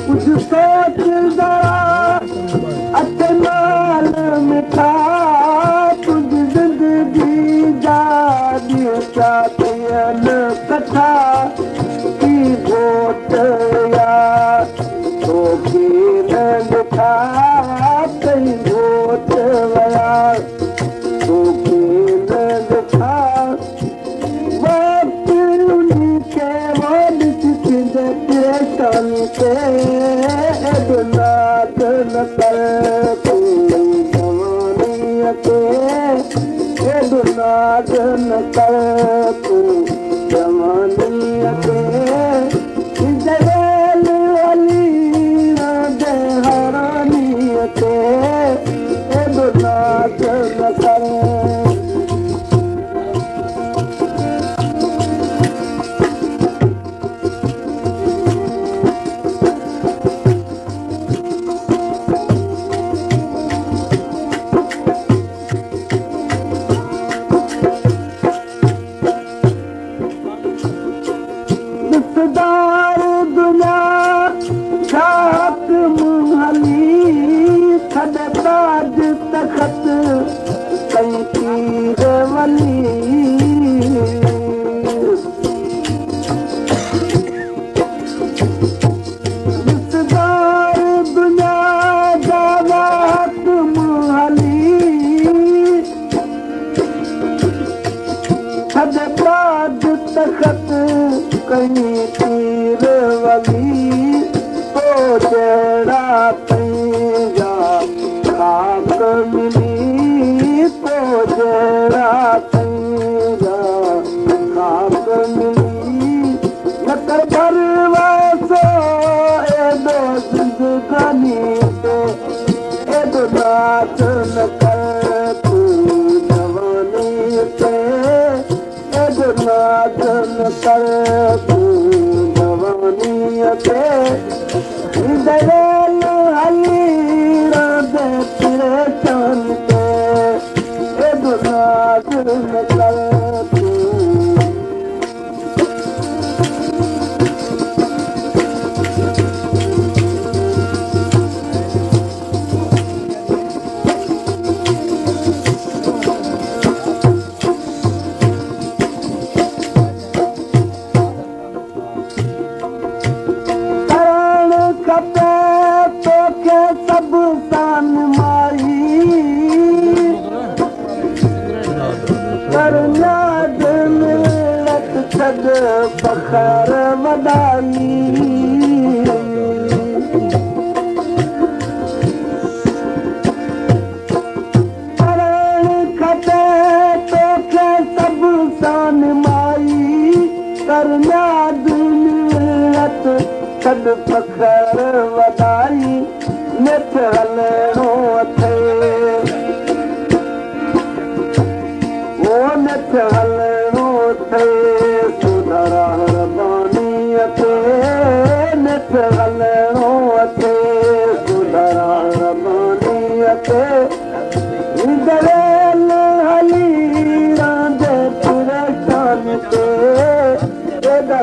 कुछ सोच जरा अच माल मिठा तुझी ज़िंदगी जा थियल कथा की घोट या तोखे न ॾिठा कई घोट वया तोखे न ॾिठा वक़्तु उन्हीं खे वो ॾिस थींदे परेशान ते एॾो नाज़ न कर तूं जवानीअ ते एॾो नाज़ न कर तूं जवानीअ ते जवेल हली रहंदे हैरानीअ ते एॾो नाज़ न कर। ॾिसदार दुनिया छाक हली छॾ ताज तख़्त कई पीर वली ॾिसदार दुनिया जा हाकिम हली छॾ ताज तख़्त कई पीर वली तो जहिड़ा पंहिंजा खाक मिली तो जहिड़ा पंहिंजा खाक मिली न कर भरवासो एॾो ज़िंदगानी ते एॾो नाज़ न कर तूं जवानी ते एॾो नाज़ न कर तूं जवानीअ ते दरेल हली रहंदे परेशान ते एॾो नाज़ न कर तूं। करण खपे तोखे सभु सां माई कर नाज़ मिलत छॾ फ़ख़र वॾाई करण खपे तोखे सभु सां माई कर नाज़ मिलत छॾ फ़ख़र वॾाई नेठि हलणो अथई ओ नेठि हलणो अथई सुधारा रबानीअ ते नेठि हलणो अथई सुधारा रबानीअ ते दरेल हली रहंदे परेशान ते एॾा